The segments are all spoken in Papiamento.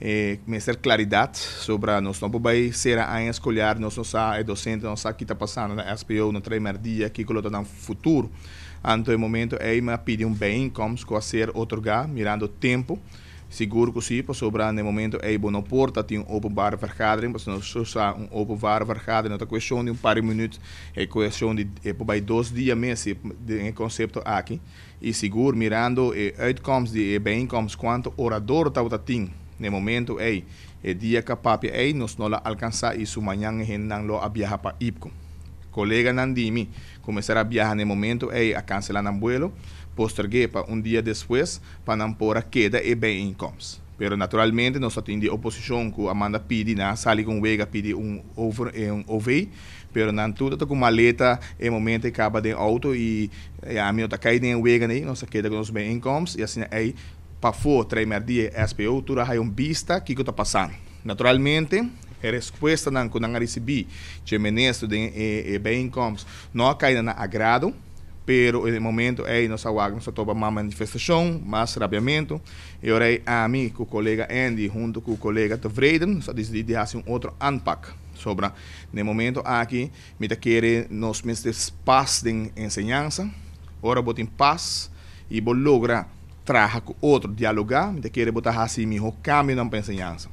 E mester claridad sobra nos no por bay cera aña escolar, nos no sa, e docente no sa ki ta pasando na SPO na Traimerdia, kico lo ta nan futuro. Anto e momento ey mi a pidi un bijeenkomst cu a ser otorga mirando tempo. Sigur cu si, pasobra na e momento ey bo no por ta tin un openbare vergadering, pasobra nos sa un openbare vergadering no ta cuestion di un par di minuut, e cuestion di e por bay dos dia mes den e concepto aki. I sigur mirando e uitkomst di e bijeenkomst kuantu orador tabata tin na e momento ei, e dia ka papia ei nos no la alkansa i su mañan e hendenan lo a biaha pa IPKO. Koleganan di mi ku mester a biaha na e momento ei a kansela nan buelo, posterg'é pa un dia despues pa nan por a keda e bijeenkomst. Pero naturalmente nos a tin di oposishon ku a manda pidi nan a sali ku un wega pidi un over un OV. Pero nan tur ta ku maleta e momento e kaba den outo i ami no ta kai den e wega nei, nos a keda ku nos bijeenkomst i asina ei pafó Traimerdia e SPO tur a haya un bista kiko ta pasando. Naturalmente e respuestanan ku nan a risibí dje minister den e bijeenkomst no a kai na nan agrado, pero e momento ei nos a wak nos a topa mas manifestashon, mas rabiamentu i ora ei ami ku kolega Andy huntu ku kolega Tevreden nos a disidí di hasi un otro aanpak sobra Na e momento aki mi ta kere nos mester pas den enseñansa. Ora bo tin pas y bo logra traha cu otro, dialoga, mi ta kere bo ta haci miho cambionan pa enseñansa.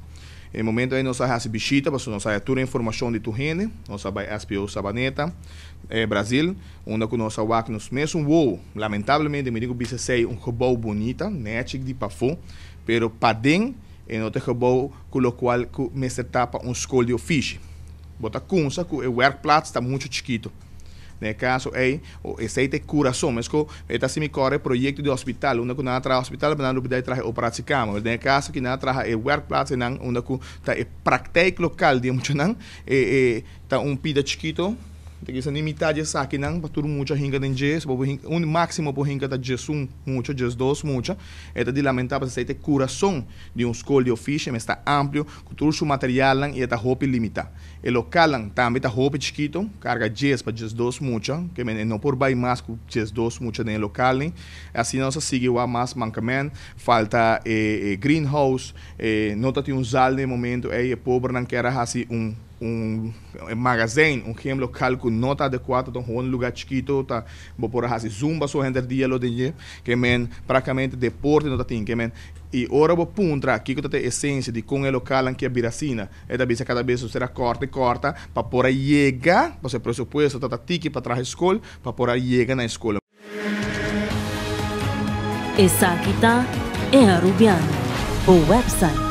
E momento ey nos a haci bishita pasobra nos haya tur e informacion di tur hende. Nos a bay SPO Sabaneta, Brazil, unda cu nos a wak nos mesun wowo. Lamentablemente mi tin cu bisa esey un gebouw bunita, nechi di pafo, pero paden e no ta e gebouw ku lokual ku mester ta pa un skol di ofishi. Bo ta kunsa ku e werkplaats ta muchu chikitu. Den e kaso ei, esei ta e kurason. Mesko e ta hasi mi kòrda e proyekto di hospital, unda ku nan a traha hospital, pero nan a lubidá di traha e operatiekamer. Wel, den e kaso aki nan a traha e werkplaats einan unda ku ta e praktijk lokal di e muchanan, e e ta un pida chikitu. Ta kisa ni mitad di esakinan pa tur mucha hinka den dje. Bo por hinka, un máksimo por hinka ta djesun mucha, djesdos mucha. E ta di lamentá pasobra esei ta e kurason di un skol di ofishi. E mes ta amplio ku tur su materialnan i e ta hopi limitá. E lokalnan tambe ta hopi chikitu, karga djes pa djesdos mucha, ke men e no por bai mas ku djesdos mucha den e lokalnan. Asina nos a sigui wak mas mankament, falta e greenhouse, e no ta tin un zal den e momento ei, e pobernan kier a hasi un. Un magazijn, un gym local cu no ta adecua, ta un gewoon lugar chikito, ta bo por a haci zumba so henter dia lo den dje, ke men practicamente deporte no ta tin, ke men y ora bo puntra kico ta ta e esencia di con e localnan ke a bira asina, e ta bisa cada bes usted a corta y corta pa por a yega, pasobra e presupuesto ta ta tiki pa traha e scol, pa por a yega na e scol. Esaki ta E Arubiano, bo website.